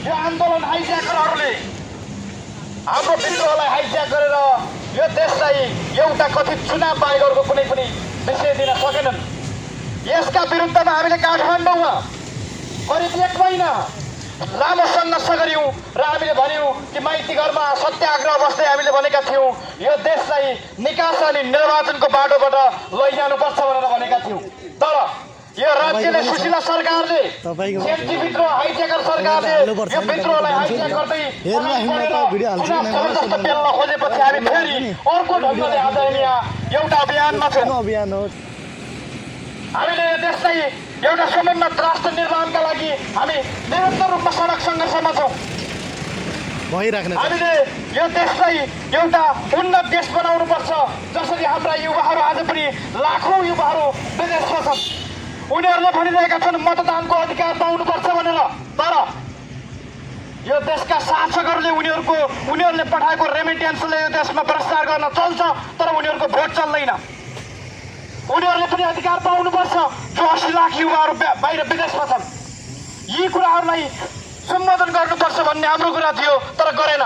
यो आन्दोलन हाइज्याकरहरूले हाम्रो विद्रोहलाई हाइज्याक गरेर यो देशलाई एउटा कथित चुनाव बाहेक अरूको कुनै पनि विषय दिन सकेनन्। यसका विरुद्धमा हामीले काठमाडौँमा करिब 1 महिना लामो सङ्घर्ष गऱ्यौँ र हामीले भन्यौँ कि माइती घरमा सत्याग्रह बस्दै हामीले भनेका थियौँ यो देशलाई निकास अनि निर्वाचनको बाटोबाट लैजानुपर्छ भनेर भनेका थियौँ। तर यो राज्यले सुशीला सरकारले विद्रोह हाइज्याकर सरकारले यो विद्रोहलाई हाइज्याक गर्दै बेल्न खोजेपछि हामी फेरि अर्को ढङ्गले आज यहाँ एउटा अभियानमा छौँ। हामीले यो देशलाई एउटा समुन्नत राष्ट्र निर्माणका लागि हामी निरन्तर रूपमा सडक सङ्घर्षमा छौँ। हामीले यो देशलाई एउटा उन्नत देश बनाउनुपर्छ। जसरी हाम्रा युवाहरू आज पनि लाखौँ युवाहरू विदेशमा छन्। उनीहरूले भनिरहेका छन् मतदानको अधिकार पाउनुपर्छ भनेर। तर यो देशका शासकहरूले उनीहरूले पठाएको रेमिटेन्सले यो देशमा भ्रष्टाचार गर्न चल्छ, तर उनीहरूको भोट चल्दैन। उनीहरूले पनि अधिकार पाउनुपर्छ। जो 80 लाख युवाहरू बाहिर विदेशमा छन्, यी कुराहरूलाई सम्बोधन गर्नुपर्छ भन्ने हाम्रो कुरा थियो, तर गरेन।